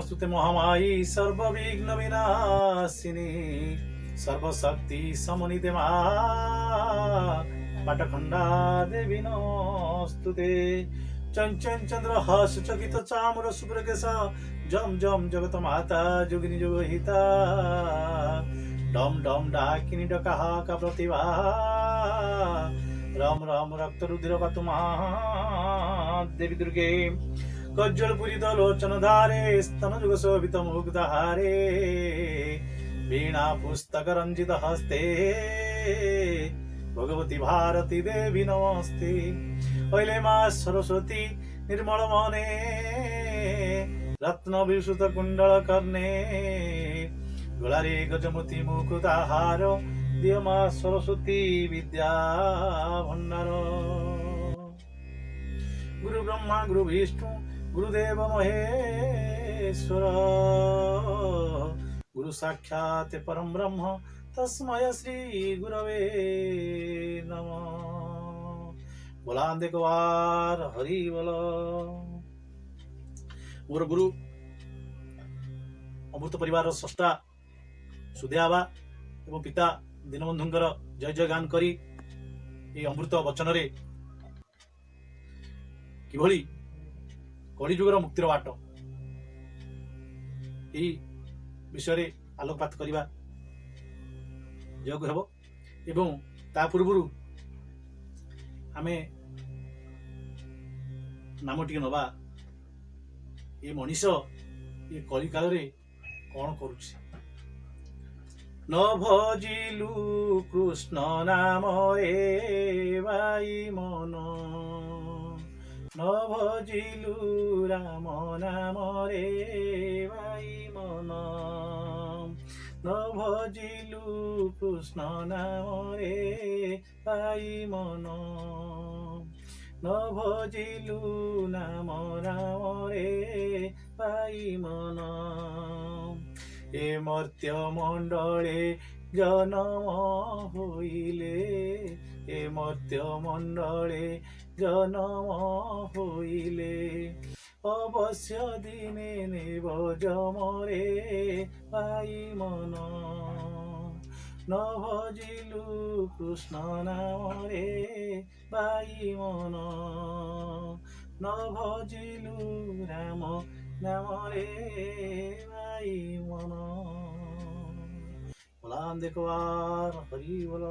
ନମସ୍ତୁତେ ମହାମାୟୀ ସର୍ବବିଘ୍ନ ବିନାଶିନୀ ସର୍ବଶକ୍ତି ସମନ୍ୱିତେ ମା ପାଟଖଣ୍ଡା ଦେବୀ ନମସ୍ତୁତେ। ଚଞ୍ଚନ ଚନ୍ଦ୍ର ହାସ ଚକିତ ଚାମର ଶୁଭ୍ରକେଶ ଜମ ଜମ ଜଗତ ମାତା ଯୋଗିନୀ ଯୋଗହିତା ଡମ ଡମ ଡାକିନୀ ଡକାହାକା ପ୍ରତିଭା ରମ ରମ ରକ୍ତ ରୁଧିର ପାତୁ ମା ଦେବୀ ଦୁର୍ଗେ। କଜ୍ଜଳ ପୂରିତ ଲୋଚନ ଧାରେ ସ୍ତନ ଯୁଗ ଶୋଭିତ ମୁଗ୍ଧହାରେ ବୀଣା ପୁସ୍ତକ ରଞ୍ଜିତ ହସ୍ତେ ଭଗବତୀ ଭାରତୀ ଦେବୀ ନମସ୍ତେ। ଐଲେ ମା ସରସ୍ୱତୀ ନିର୍ମଳ ମନେ ରତ୍ନ ବିଭୂଷିତ କୁଣ୍ଡଳ କର୍ଣ୍ଣେ ଗଳାରେ ଗଜମୋତି ମୁକୁତାହାର ଦିଅ ମା ସରସ୍ୱତୀ ବିଦ୍ୟା ଭଣ୍ଡାର। ଗୁରୁ ବ୍ରହ୍ମା ଗୁରୁ ବିଷ୍ଣୁ ଗୁରୁଦେବ ମହେଶ୍ୱର ଗୁରୁ ସାକ୍ଷାତ ପରମ ବ୍ରହ୍ମ ତସ୍ମୟ ଶ୍ରୀ ଗୁରବେ ନମଃ। ବୋଲାନ୍ଦେ ବାର ହରି ବୋଲ। ମୋର ଗୁରୁ ଅମୃତ ପରିବାରର ସ୍ରଷ୍ଟା ସୁଧିଆବା ଏବଂ ପିତା ଦୀନବନ୍ଧୁଙ୍କର ଜୟ ଜୟ ଗାନ କରି ଏହି ଅମୃତ ବଚନରେ କିଭଳି କଳିଯୁଗର ମୁକ୍ତିର ବାଟ, ଏହି ବିଷୟରେ ଆଲୋକପାତ କରିବା ଯିବାକୁ ହେବ। ଏବଂ ତା ପୂର୍ବରୁ ଆମେ ନାମ ଟିକେ ନବା। ଏ ମଣିଷ ଏ କଳିକାଳରେ କଣ କରୁଛି? ନ ଭଜିଲୁ କୃଷ୍ଣ ନାମରେ ଭାଇ ମନ, ନ ଭଜିଲୁ ରାମ ନାମରେ ଭାଇ ମନ, ନ ଭଜିଲୁ କୃଷ୍ଣ ନାମରେ ଭାଇ ମନ, ନ ଭଜିଲୁ ନାମ ରାମରେ ଭାଇ ମନ। ଏ ମର୍ତ୍ତ୍ୟ ମଣ୍ଡଳେ ଜନମ ହୋଇଲେ, ଏ ମର୍ତ୍ତ୍ୟ ମଣ୍ଡଳେ ଜନମ ହୋଇଲେ, ଅବଶ୍ୟ ଦିନେ ନେବ ଯମରେ ଭାଇ ମନ। ନ ଭଜିଲୁ କୃଷ୍ଣ ନାମରେ ଭାଇ ମନ, ନ ଭଜିଲୁ ରାମ ନାମରେ ଭାଇ ମନ। ବୋଲାନ୍ଦେ ବାର ହରି ବୋଲ।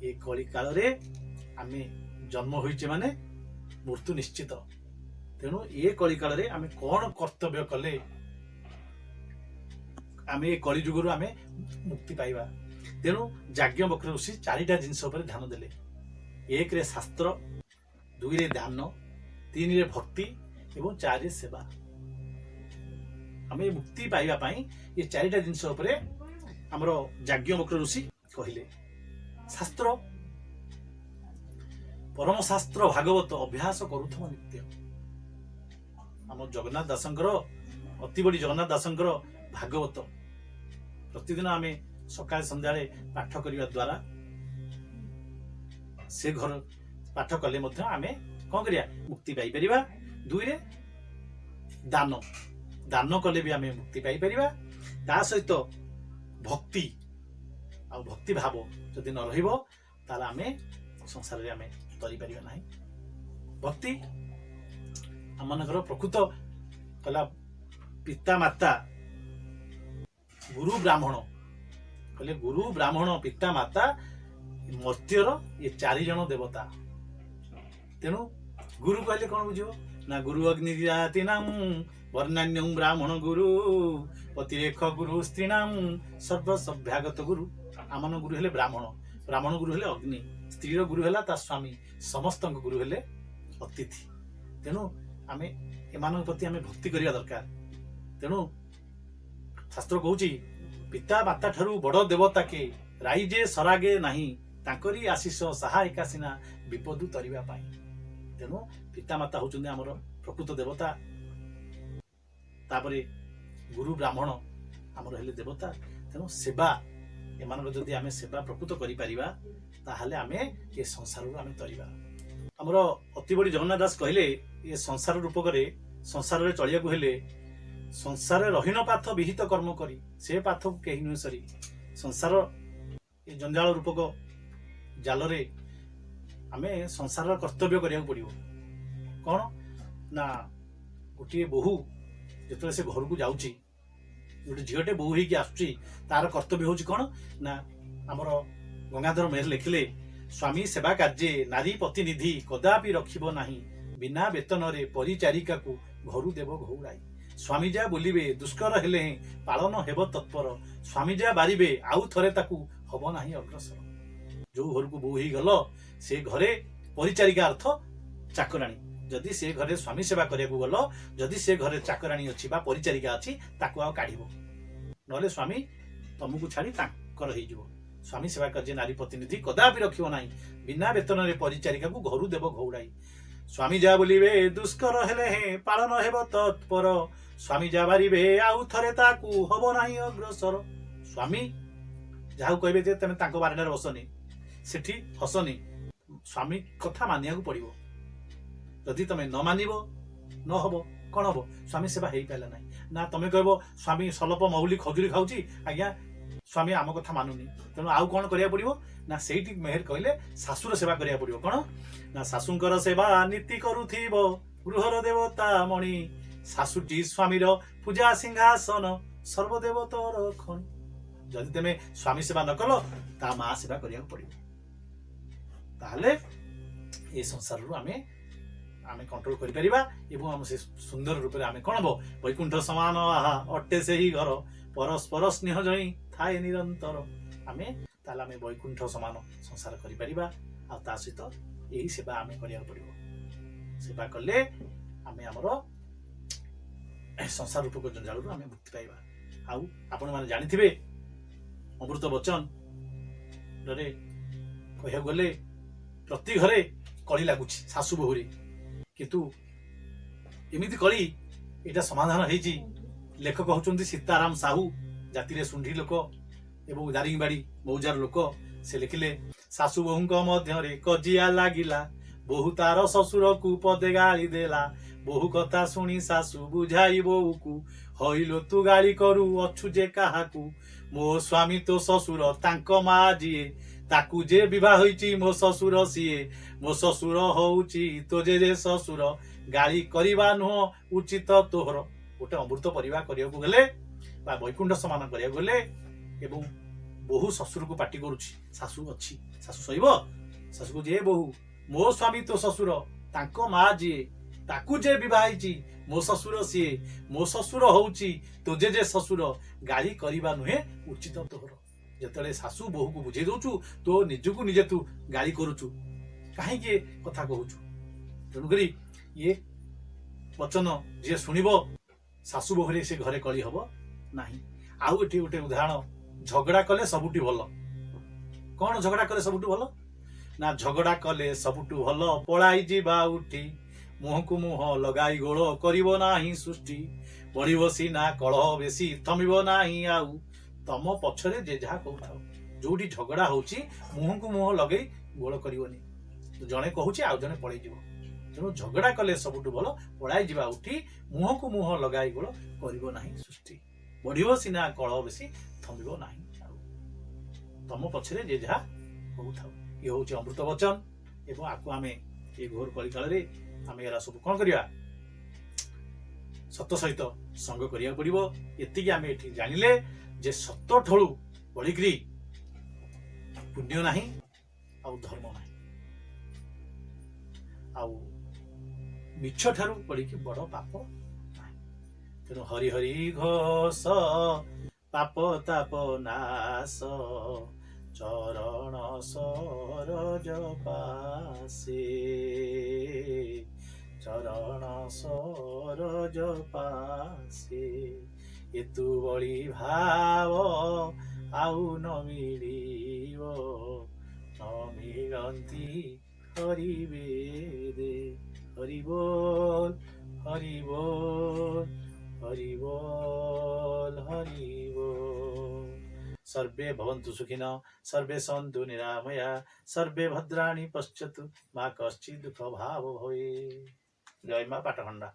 ଏ କଳି କାଳରେ ଆମେ ଜନ୍ମ ହୋଇଛେ ମାନେ ମୃତ୍ୟୁ ନିଶ୍ଚିତ। ତେଣୁ ଏ କଳି କାଳରେ ଆମେ କଣ କର୍ତ୍ତବ୍ୟ କଲେ ଆମେ ଏ କଳି ଯୁଗରୁ ଆମେ ମୁକ୍ତି ପାଇବା? ତେଣୁ ଯାଜ୍ଞବକ୍ର ଋଷି ଚାରିଟା ଜିନିଷ ଉପରେ ଧ୍ୟାନ ଦେଲେ। ଏକରେ ଶାସ୍ତ୍ର, ଦୁଇରେ ଧ୍ୟାନ, ତିନିରେ ଭକ୍ତି ଏବଂ ଚାରିରେ ସେବା। ଆମେ ମୁକ୍ତି ପାଇବା ପାଇଁ ଏ ଚାରିଟା ଜିନିଷ ଉପରେ ଆମର ଯାଜ୍ଞବକ୍ର ଋଷି କହିଲେ। ଶାସ୍ତ୍ର, ପରମ ଶାସ୍ତ୍ର ଭାଗବତ ଅଭ୍ୟାସ କରୁଥିବ ନିତ୍ୟ। ଆମ ଜଗନ୍ନାଥ ଦାସଙ୍କର, ଅତିବଡି ଜଗନ୍ନାଥ ଦାସଙ୍କର ଭାଗବତ ପ୍ରତିଦିନ ଆମେ ସକାଳେ ସନ୍ଧ୍ୟାବେଳେ ପାଠ କରିବା ଦ୍ୱାରା, ସେ ଘର ପାଠ କଲେ ମଧ୍ୟ ଆମେ କଣ କରିବା? ମୁକ୍ତି ପାଇପାରିବା। ଦୁଇରେ ଦାନ, ଦାନ କଲେ ବି ଆମେ ମୁକ୍ତି ପାଇପାରିବା। ତା ସହିତ ଭକ୍ତି ଆଉ ଭକ୍ତି ଭାବ ଯଦି ନ ରହିବ, ତାହେଲେ ଆମେ ସଂସାରରେ ଆମେ ତରିପାରିବା ନାହିଁ। ଭକ୍ତି ଆମମାନଙ୍କର ପ୍ରକୃତ କଲା ପିତା ମାତା ଗୁରୁ ବ୍ରାହ୍ମଣ। କହିଲେ ଗୁରୁ ବ୍ରାହ୍ମଣ ପିତା ମାତା ମର୍ତ୍ତ୍ୟର ଏ ଚାରି ଜଣ ଦେବତା। ତେଣୁ ଗୁରୁ କହିଲେ କଣ ବୁଝିବ ନା, ଗୁରୁ ଅଗ୍ନି ଜାତିନାಂ ବର୍ଣ୍ଣାନ୍ୟଂ ବ୍ରାହ୍ମଣ ଗୁରୁ ଅତିରେଖ ଗୁରୁ ସ୍ତ୍ରୀଣାಂ ସର୍ବସଭ୍ୟାଗତ ଗୁରୁ। ଆମନ ଗୁରୁ ହେଲେ ବ୍ରାହ୍ମଣ, ବ୍ରାହ୍ମଣ ଗୁରୁ ହେଲେ ଅଗ୍ନି, ସ୍ତ୍ରୀର ଗୁରୁ ହେଲା ତା ସ୍ୱାମୀ, ସମସ୍ତଙ୍କ ଗୁରୁ ହେଲେ ଅତିଥି। ତେଣୁ ଆମେ ଏମାନଙ୍କ ପ୍ରତି ଆମେ ଭକ୍ତି କରିବା ଦରକାର। ତେଣୁ ଶାସ୍ତ୍ର କହୁଛି, ପିତା ମାତା ଠାରୁ ବଡ ଦେବତା କେ ରାଇଜେ ସରାଗେ ନାହିଁ, ତାଙ୍କରି ଆଶିଷ ସାହା ଏକା ସିନା ବିପଦୁ ତରିବା ପାଇଁ। ତେଣୁ ପିତା ମାତା ହଉଛନ୍ତି ଆମର ପ୍ରକୃତ ଦେବତା। ତାପରେ ଗୁରୁ ବ୍ରାହ୍ମଣ ଆମର ହେଲେ ଦେବତା। ତେଣୁ ସେବା, ଏମାନଙ୍କ ଯଦି ଆମେ ସେବା ପ୍ରକୃତ କରିପାରିବା, ତାହେଲେ ଆମେ ଏ ସଂସାରରୁ ଆମେ ତରିବା। ଆମର ଅତିବଡି ଜଗନ୍ନାଥ ଦାସ କହିଲେ, ଏ ସଂସାର ରୂପକରେ ସଂସାରରେ ଚଳିବାକୁ ହେଲେ ସଂସାରରେ ରହିନ ପାଥ ବିହିତ କର୍ମ କରି, ସେ ପାଥକୁ କେହି ନୁହେଁ ସରି। ସଂସାର ଏ ଜଞ୍ଜାଳ ରୂପକ ଜାଲରେ ଆମେ ସଂସାରର କର୍ତ୍ତବ୍ୟ କରିବାକୁ ପଡ଼ିବ। କ'ଣ ନା, ଗୋଟିଏ ବୋହୂ ଯେତେବେଳେ ସେ ଘରକୁ ଯାଉଛି, ଗୋଟେ ଝିଅଟେ ବୋହୂ ହେଇକି ଆସୁଛି, ତାର କର୍ତ୍ତବ୍ୟ ହେଉଛି କ'ଣ ନା, ଆମର ଗଙ୍ଗାଧର ମେହେର ଲେଖିଲେ, ସ୍ୱାମୀ ସେବା କାର୍ଯ୍ୟେ ନାରୀ ପ୍ରତିନିଧି କଦାପି ରଖିବ ନାହିଁ, ବିନା ବେତନରେ ପରିଚାରିକାକୁ ଘରୁ ଦେବ ଘଉଡ଼ାଇ। ସ୍ୱାମୀ ଯା ବୋଲିବେ ଦୁଷ୍କର ହେଲେ ହେଁ ପାଳନ ହେବ ତତ୍ପର, ସ୍ୱାମୀ ଯା ବାରିବେ ଆଉ ଥରେ ତାକୁ ହବ ନାହିଁ ଅଗ୍ରସର। ଯୋଉ ଘରକୁ ବୋହୂ ହେଇଗଲ, ସେ ଘରେ ପରିଚାରିକା ଅର୍ଥ ଚାକରାଣୀ। ଯଦି ସେ ଘରେ ସ୍ୱାମୀ ସେବା କରିବାକୁ ଗଲ, ଯଦି ସେ ଘରେ ଚାକରାଣୀ ଅଛି ବା ପରିଚାରିକା ଅଛି, ତାକୁ ଆଉ କାଢିବ, ନହେଲେ ସ୍ୱାମୀ ତମକୁ ଛାଡି ତାଙ୍କର ହେଇଯିବ। ସ୍ୱାମୀ ସେବା କାର୍ଯ୍ୟ ନାରୀ ପ୍ରତିନିଧି କଦାପି ରଖିବ ନାହିଁ, ବିନା ବେତନରେ ପରିଚାରିକାକୁ ଘରୁ ଦେବ ଘଉଡ଼ାଇ। ସ୍ୱାମୀ ଯା ବୋଲିବେ ଦୁଷ୍କର ହେଲେ ହେଁ ପାଳନ ହେବ ତତ୍ପର, ସ୍ୱାମୀ ଯା ବାରିବେ ଆଉ ଥରେ ତାକୁ ହବ ନାହିଁ ଅଗ୍ରସର। ସ୍ୱାମୀ ଯାହାକୁ କହିବେ ଯେ ତମେ ତାଙ୍କ ବାରଣ୍ଡାରେ ବସନି, ସେଠି ହସନି, ସ୍ୱାମୀ କଥା ମାନିବାକୁ ପଡିବ। ଯଦି ତମେ ନ ମାନିବ, ନ ହବ, କଣ ହବ? ସ୍ୱାମୀ ସେବା ହେଇପାରିଲା ନାହିଁ। ନା ତମେ କହିବ ସ୍ୱାମୀ ସଲପ ମହୁଲି ଖଜୁରୀ ଖାଉଛି, ଆଜ୍ଞା ସ୍ୱାମୀ ଆମ କଥା ମାନୁନି। ତେଣୁ ଆଉ କଣ କରିବାକୁ ପଡିବ ନା, ସେଇଠି ମେହେର କହିଲେ ଶାଶୁର ସେବା କରିବାକୁ ପଡିବ। କଣ ନା, ଶାଶୁଙ୍କର ସେବା ନୀତି କରୁଥିବ ଗୃହର ଦେବତା ମଣି, ଶାଶୁଟି ସ୍ୱାମୀର ପୂଜା ସିଂହାସନ ସର୍ବଦେବତର ଖଣି। ଯଦି ତମେ ସ୍ୱାମୀ ସେବା ନ କଲ, ତା ମା ସେବା କରିବାକୁ ପଡିବ। ତାହେଲେ ଏ ସଂସାରରୁ ଆମେ ଆମେ କଣ୍ଟ୍ରୋଲ କରିପାରିବା ଏବଂ ଆମ ସେ ସୁନ୍ଦର ରୂପରେ ଆମେ କଣ ହବ, ବୈକୁଣ୍ଠ ସମାନ ଆହା ଅଟେ ସେହି ଘର, ପରସ୍ପର ସ୍ନେହ ଜଇଁ ଥାଏ ନିରନ୍ତର। ଆମେ ତାହେଲେ ଆମେ ବୈକୁଣ୍ଠ ସମାନ ସଂସାର କରିପାରିବା। ଆଉ ତା ସହିତ ଏହି ସେବା ଆମେ କରିବାକୁ ପଡିବ। ସେବା କଲେ ଆମେ ଆମର ସଂସାର ରୂପକ ଜଞ୍ଜାଳରୁ ଆମେ ମୁକ୍ତି ପାଇବା। ଆଉ ଆପଣମାନେ ଜାଣିଥିବେ, ଅମୃତ ବଚନରେ କହିବାକୁ ଗଲେ ପ୍ରତି ଘରେ କଳି ଲାଗୁଛି ଶାଶୁ ବୋହୂରେ, କିନ୍ତୁ ଏମିତି କଳି ଏଇଟା ସମାଧାନ ହେଇଛି। ଲେଖକ ହଉଛନ୍ତି ସୀତାରାମ ସାହୁ, ଜାତିରେ ଶୁଣ୍ଢି ଲୋକ ଏବଂ ଦାରିଙ୍ଗବାଡି ମୌଜାର ଲୋକ। ସେ ଲେଖିଲେ, ଶାଶୁ ବୋହୂଙ୍କ ମଧ୍ୟରେ କଜିଆ ଲାଗିଲା, ବୋହୂ ତାର ଶ୍ୱଶୁରକୁ ପଦେ ଗାଳି ଦେଲା। ବୋହୂ କଥା ଶୁଣି ଶାଶୁ ବୁଝାଇ ବୋହୂକୁ, ହଇଲୋ ତୁ ଗାଳି କରୁ ଅଛୁ ଯେ କାହାକୁ? ମୋ ସ୍ୱାମୀ ତୋ ଶ୍ୱଶୁର ତାଙ୍କ ମା ଯିଏ, ତାକୁ ଯେ ବିବାହ ହେଇଛି ମୋ ଶ୍ୱଶୁର ସିଏ। ମୋ ଶ୍ୱଶୁର ହଉଛି ତୋ ଜେଜେ ଶ୍ୱଶୁର, ଗାଳି କରିବା ନୁହଁ ଉଚିତ ତୋହର। ଗୋଟେ ଅମୃତ ପରିବାର କରିବାକୁ ଗଲେ ବା ବୈକୁଣ୍ଠ ସମାନ କରିବାକୁ ଗଲେ, ଏବଂ ବୋହୂ ଶ୍ୱଶୁରକୁ ପାଟି କରୁଛି, ଶାଶୁ ଅଛି, ଶାଶୁ ସହିବ? ଶାଶୁ କହୁଛି, ଏ ବୋହୂ, ମୋ ସ୍ୱାମୀ ତୋ ଶ୍ୱଶୁର ତାଙ୍କ ମା ଯିଏ, ତାକୁ ଯେ ବିବାହ ହେଇଛି ମୋ ଶ୍ୱଶୁର ସିଏ। ମୋ ଶ୍ୱଶୁର ହଉଛି ତୋ ଜେଜେ ଶ୍ୱଶୁର, ଗାଳି କରିବା ନୁହେଁ ଉଚିତ ତୋହର। ଯେତେବେଳେ ଶାଶୁ ବୋହୂକୁ ବୁଝେଇ ଦଉଛୁ, ତୋ ନିଜକୁ ନିଜେ ତୁ ଗାଳି କରୁଛୁ, କାହିଁକି ଏ କଥା କହୁଛୁ? ତେଣୁକରି ଇଏ ବଚନ ଯିଏ ଶୁଣିବ, ଶାଶୁ ବୋହୂରେ ସେ ଘରେ କଳି ହବ ନାହିଁ। ଆଉ ଏଠି ଗୋଟେ ଉଦାହରଣ, ଝଗଡ଼ା କଲେ ସବୁଠୁ ଭଲ। କଣ ଝଗଡ଼ା କଲେ ସବୁଠୁ ଭଲ ନା, ଝଗଡ଼ା କଲେ ସବୁଠୁ ଭଲ ପଳାଇ ଯିବା ଉଠି, ମୁହଁକୁ ମୁହଁ ଲଗାଇ ଗୋଳ କରିବ ନାହିଁ ସୃଷ୍ଟି। ବଢିବ ସିନା କଳହ ବେଶୀ ଥମିବ ନାହିଁ ଆଉ, ତମ ପଛରେ ଯେ ଯାହା କହୁଥାଉ। ଯୋଉଠି ଝଗଡ଼ା ହଉଛି, ମୁହଁକୁ ମୁହଁ ଲଗେଇ ଗୋଳ କରିବନି। ଜଣେ କହୁଛି, ଆଉ ଜଣେ ପଳେଇଯିବ। ତେଣୁ ଝଗଡ଼ା କଲେ ସବୁଠୁ ଭଲ ପଳାଇ ଯିବା ଉଠି, ମୁହଁକୁ ମୁହଁ ଲଗାଇ ଗୋଳ କରିବ ନାହିଁ ସୃଷ୍ଟି। ବଢିବ ସିନା କଳହ ବେଶୀ ଥମିବ ନାହିଁ ଆଉ, ତମ ପଛରେ ଯେ ଯାହା କହୁଥାଉ। ଇଏ ହଉଛି ଅମୃତ ବଚନ ଏବଂ ଆକୁ ଆମେ ଏ ଘୋର କଳିକାଳରେ ଆମେ ଏରା ସବୁ କଣ କରିବା? ସତ ସହିତ ସଙ୍ଗ କରିବାକୁ ପଡିବ। ଏତିକି ଆମେ ଏଠି ଜାଣିଲେ ଯେ ସତ ଠଳୁ ବଳିକିରି ପୁଣ୍ୟ ନାହିଁ ଆଉ ଧର୍ମ ନାହିଁ, ଆଉ ମିଛ ଠାରୁ ବଳିକି ବଡ ପାପ ନାହିଁ। ତେଣୁ ହରି ହରି ଘୋଷ ପାପ ତାପ ନାଶ, ଚରଣ ସରୋଜ ପାସେ, ଚରଣ ସରୋଜ ପାସେ। ଏତୁ ବଳି ଭାବ ଆଉ ନ ମିଳିବ, ନ ମିଳନ୍ତି ହରିବେ ଦେ। ହରି ବୋଲ, ହରି ବୋଲ, ହରି ବୋଲ, ହରି ବୋଲ। ସର୍ବେ ଭବନ୍ତୁ ସୁଖିନଃ, ସର୍ବେ ସନ୍ତୁ ନିରାମୟା, ସର୍ବେ ଭଦ୍ରାଣି ପଶ୍ୟନ୍ତୁ, ମା କଶ୍ଚିତ୍ ଦୁଃଖ ଭାଗ ଭବେତ୍। ଜୟ ମା ପାଟଖଣ୍ଡା।